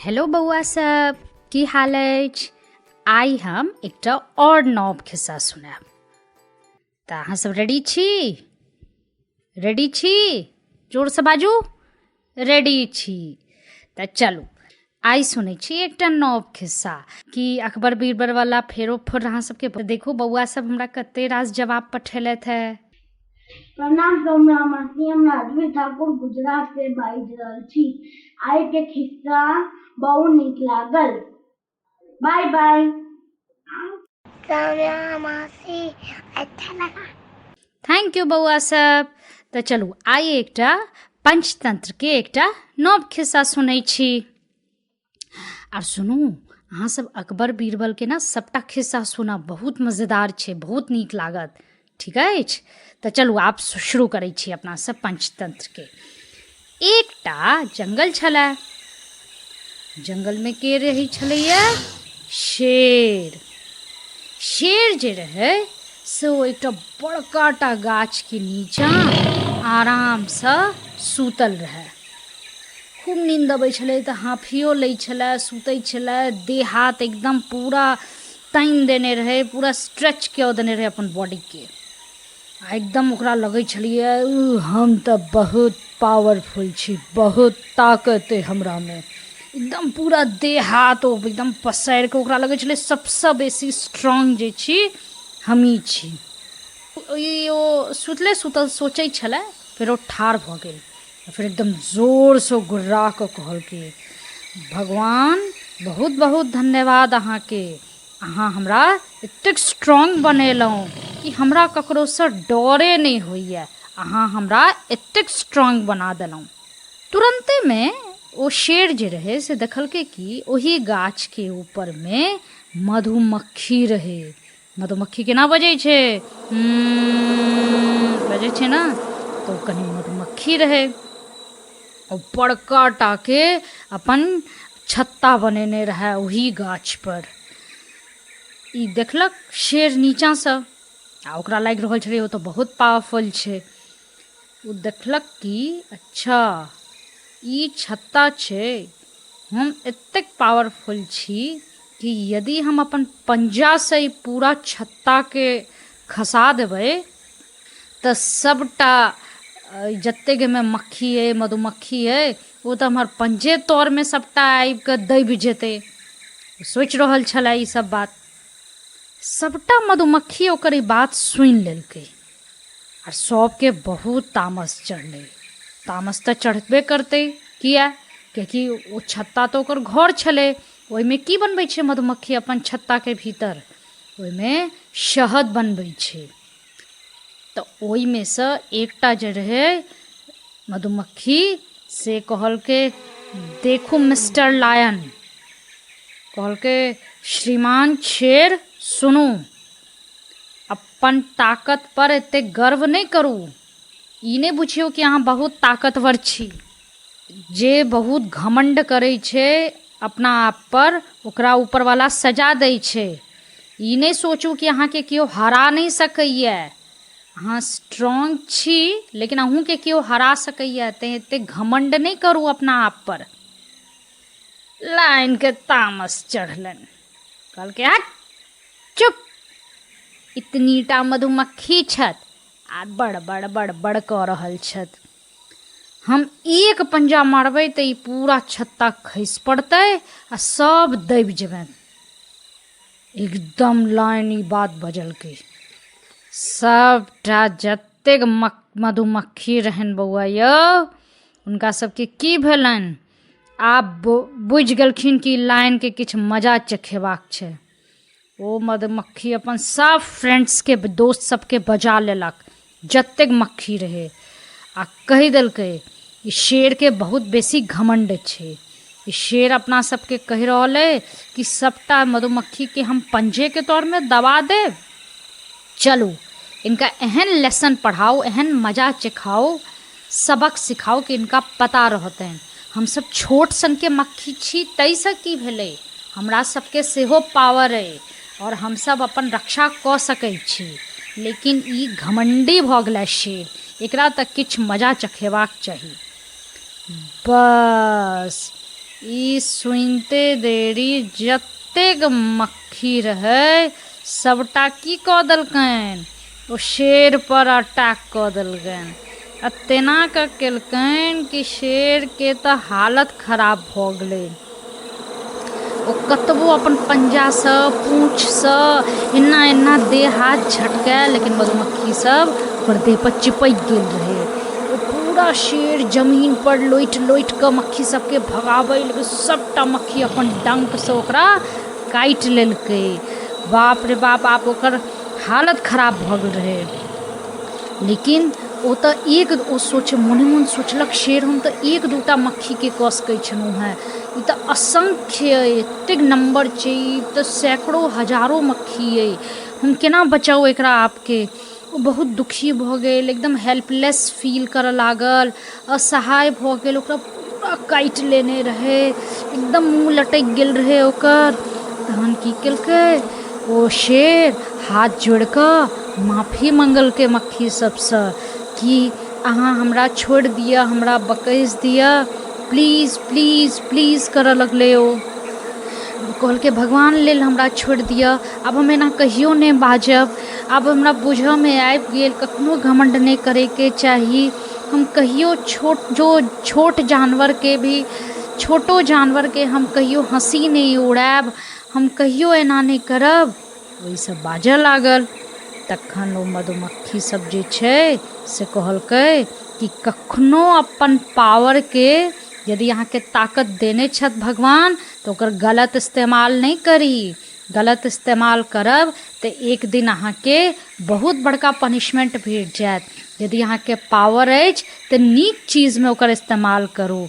Hello बौआ सब, की हाल अछि? आइ हम एकटा आओर नव खिस्सा सुनायब, तऽ अहाँ सब रेडी छी? रेडी छी? जोरसँ बाजू, रेडी छी? तऽ चलू, आइ सुनै छी एकटा नव खिस्सा कि अकबर बीरबल वाला। फेरो फुर अहाँ सबके देखू, बौआ सब हमरा कते रास जवाब पठेलथि है। प्रणाम सौम्या मासी, हम राजवीर ठाकुर गुजरात से बाजि रहल छी। आइ के खिस्सा बहुत नीक लागल। Bye bye. Saumya मासी, अच्छा लगा। Thank you बौआ सब। तऽ चलू, आइ एकटा पंचतंत्र के एकटा नव खिस्सा सुनै छी। आर सुनू, अहाँ सब अकबर बीरबल के ने सबटा खिस्सा सुनब, बहुत मजेदार छै, बहुत नीक लागत। ठीक अछि? तऽ चलू, आब शुरू करै छी अपना सब पंचतंत्र के। एकटा जंगल छलै। जंगलमे के रहै छलैया? शेर। शेर जे रहै से ओ एकटा बड़का टा गाछके नीचाँ आरामसँ सुतल रहै। खूब नींद अबै छलै तऽ हाँफियो लै छलै, सुतै छलै। देह हाथ एकदम पूरा तानि देने रहै, पूरा स्ट्रेच कऽ देने रहै अपन बॉडीके, आ एकदम ओकरा लगै छलैए, हम तऽ बहुत पावरफुल छी, बहुत ताकत अइ हमरामे। एकदम पूरा देह हाथ ओ एकदम पसारि कऽ ओकरा लगै छलै, सबसँ बेसी स्ट्रॉन्ग जे छी हमही छी। ई ओ सुतले सुतल सोचै छलै। फेर ओ ठाढ़ भऽ गेल, फेर एकदम जोरसँ गुर्रा कऽ कहलकै, भगवान, बहुत बहुत धन्यवाद अहाँके, अहाँ हमरा एतेक स्ट्रॉन्ग बनेलहुँ कि हमरा ककरोसँ डरे नहि होइए। अहाँ हमरा एतेक स्ट्रॉन्ग बना देलहुँ। तुरन्तेमे ओ शेर जे रहै से देखलकै कि ओही गाछके ऊपरमे मधुमक्खी रहै। मधुमक्खी केना बजै छै? बजै छै ने? तऽ ओ कनि मधुमक्खी रहै, ओ बड़का टाके अपन छत्ता बनेने रहए ओही गाछपर। ई देखलक शेर नीचाँसँ, आ ओकरा लागि रहल छलै ओ तऽ बहुत पावरफुल छै। ओ देखलक कि अच्छा, ई छत्ता छै, हम एतेक पावरफुल छी कि यदि हम अपन पंजासँ ई पूरा छत्ताके खसा देबै तऽ सबटा जतेक एहिमे मक्खी अइ, मधुमक्खी अइ, ओ तऽ हमर पंजे तरमे सबटा आबिकऽ दबि जेतै। सोचि रहल छलै ई सब बात। सबटा मधुमक्खी ओकर ई बात सुनि लेलकै, आ सबके बहुत तामस चढ़लै। तामस तऽ चढ़बे करतै। किया? कियाकि ओ छत्ता तऽ ओकर घर छलै। ओहिमे की बनबै छै मधुमक्खी अपन छत्ताके भीतर? ओहिमे शहद बनबै छै। तऽ ओहिमे सँ एकटा जे रहै मधुमक्खी से कहलकै, देखू मिस्टर लायन, कहलकै, श्रीमान शेर, सुनू, अपन ताकत पर एतेक गर्व नहि करू। ई नहि बुझियौ कि अहाँ बहुत ताकतवर छी। जे बहुत घमण्ड करै छै अपना आप पर, ओकरा ऊपरवाला सजा दै छै। ई नहि सोचू कि अहाँके केओ हरा नहि सकैए। अहाँ स्ट्रॉन्ग छी, लेकिन अहूँके केओ हरा सकैए, तेँ एतेक घमण्ड नहि करू अपना आप पर। लाइनके तामस चढ़लनि, कहलकै, हट, चुप, इतनीटा मधुमक्खी छथि आ बड़ बड़ बड़ बड़ कऽ रहल छथि। हम एक पंजा मारबै तऽ ई पूरा छत्ता खसि पड़तै आ सब दबि जेबनि। एकदम लाइन ई बात बजलकै। सबटा जतेक मधुमक्खी रहनि बौआ यौ, हुनका सबके की भेलनि? आब बुझि गेलखिन कि लाइनके किछु मजा चखेबाक छै। ओ मधुमक्खी अपन सब फ्रेंड्सके, दोस्त सबके बजा लेलक, जतेक मक्खी रहै, आ कहि देलकै, ई शेरके बहुत बेसी घमण्ड छै। ई शेर अपना सबके कहि रहल अइ कि सबटा मधुमक्खीके हम पंजेके तौरमे दबा देब। चलू, इनका एहन लेसन पढ़ाउ, एहन मजा चखाउ, सबक सिखाउ कि इनका पता रहतनि। हमसब छोट सनके मक्खी छी ताहिसँ की भेलै? हमरा सबके सेहो पावर अइ आओर हमसब अपन रक्षा कऽ सकै छी। लेकिन ई घमण्डी भऽ गेलै शेर, एकरा तऽ किछु मजा चखेबाक चाही। बस, ई सुनिते देरी जतेक मक्खी रहै सबटा की कऽ देलकनि, ओ शेर पर अटैक कऽ देलकनि आ तेना कऽ केलकनि कि शेरके तऽ हालत खराब भऽ गेलै। ओ कतबो अपन पंजासँ पूँछसँ एना एना देह हाथ झटकाए, लेकिन मधुमक्खी सब ओकर देह पर चिपकि गेल रहै। ओ पूरा शेर जमीन पर लोटि लोटि कऽ मक्खी सबके भगाबै, लेकिन सबटा मक्खी अपन डङ्कसँ ओकरा काटि लेलकै। बाप रे बाप, आब ओकर हालत खराब भऽ गेल रहै। लेकिन ओ तऽ एक ओ सोच मोने मोन सोचलक शेर, हम तऽ एक दूटा मक्खीके कऽ सकै छलहुँ हेँ, ई तऽ असंख्य अइ, एतेक नम्बर छै, ई तऽ सैकड़ो हजारो मक्खी अइ, हम केना बचाउ एकरा आपके। ओ बहुत दुखी भऽ गेल, एकदम हेल्पलेस फील करऽ लागल, असहाय भऽ गेल। ओकरा पूरा काटि लेने रहै, एकदम मुँह लटकि गेल रहै ओकर। तहन की केलकै ओ शेर? हाथ जोड़ि कऽ माफी मङ्गलकै मक्खी सबसँ कि अहाँ हमरा छोड़ि दिअ, हमरा बकसि दिअ, प्लीज प्लीज प्लीज करऽ लगलै। ओ कहलकै, भगवान लेल हमरा छोड़ि दिअ, आब हम एना कहियो नहि बाजब, आब हमरा बुझऽमे आबि गेल, कखनो घमण्ड नहि करैके चाही। हम कहियो छोट जो छोट जानवरके भी, छोटो जानवरके हम कहियो हँसी नहि उड़ायब, हम कहियो एना नहि करब। ओहिसँ बाजऽ लागल। तखन ओ मधुमक्खी सब जे छै से कहलकै कि कखनो अपन पावरके, यदि अहाँके ताकत देने छथि भगवान, तऽ ओकर गलत इस्तेमाल नहि करी। गलत इस्तेमाल करब तऽ एक दिन अहाँके बहुत बड़का पनिशमेंट भेट जायत। यदि अहाँके पावर अछि तऽ नीक चीजमे ओकर इस्तेमाल करू।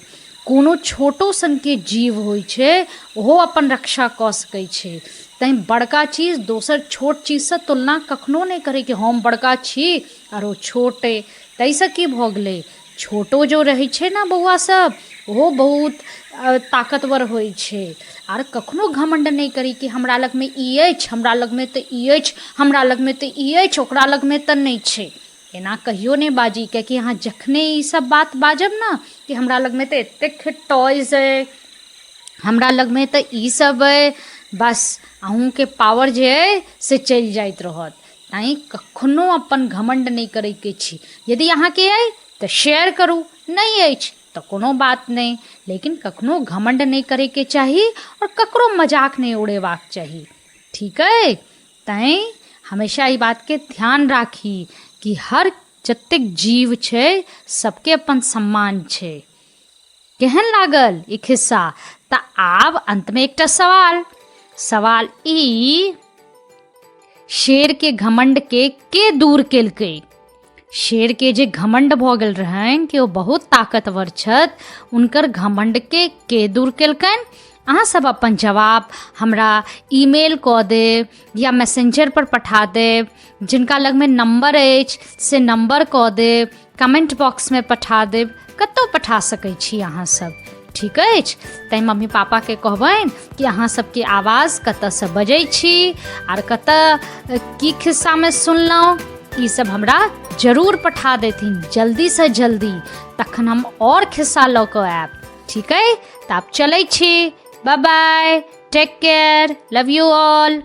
कोनो छोटो सनके जीव होइ छै, ओहो अपन रक्षा कऽ सकै छै। तैँ बड़का चीज दोसर छोट चीजसँ तुलना कखनो नहि करै कि हम बड़का छी आर ओ छोट अइ, ताहिसँ की भऽ गेलै। छोटो जो रहै छै ने बौआ सब, ओहो बहुत ताकतवर होइ छै। आर कखनो घमण्ड नहि करी कि हमरा लगमे ई अछि, हमरा लगमे तऽ ई अछि, हमरा लगमे तऽ ई अछि, ओकरा लगमे तऽ नहि छै। एना कहियो नहि बाजी, कियाकि अहाँ जखने ई सब बात बाजब ने कि हमरा लगमे तऽ एतेक टॉयज अइ, हमरा लगमे तऽ ई सब अइ, बस अहूँके पावर जे अइ से चलि जाइत रहत। तैँ कखनो अपन घमण्ड नहि करैके छी। यदि अहाँके अइ तऽ शेयर करू, नहि अछि तऽ कोनो बात नहि, लेकिन कखनो घमण्ड नहि करैके चाही आओर ककरो मजाक नहि उड़ेबाक चाही। ठीक अइ? तैँ हमेशा ई बातके ध्यान राखी कि हर जतेक जीव छै सबके अपन सम्मान छै। केहन लागल ई खिस्सा? तऽ आब अन्तमे एकटा सवाल। सवाल ई, शेरके घमण्डके के दूर केलकै? शेरके जे घमण्ड भऽ गेल रहनि कि ओ बहुत ताकतवर छथि, हुनकर घमण्डके के दूर केलकनि? अहाँ सब अपन जवाब हमरा ईमेल कऽ देब या मैसेंजर पर पठा देब। जिनका लगमे नम्बर अछि से नम्बर कऽ देब, कमेंट बॉक्समे पठा देब, कतहु पठा सकै छी अहाँ सब। ठीक अछि? तैँ मम्मी पापाके कहबनि कि अहाँ सबके आवाज कतऽसँ बजै छी आर कतऽ की खिस्सामे सुनलहुँ, ई सब हमरा जरूर पठा देथिन जल्दीसँ जल्दी, तखन हम आओर खिस्सा लऽ कऽ आयब। ठीक अइ? तऽ आब चलै छी। Bye bye, take care, love you all.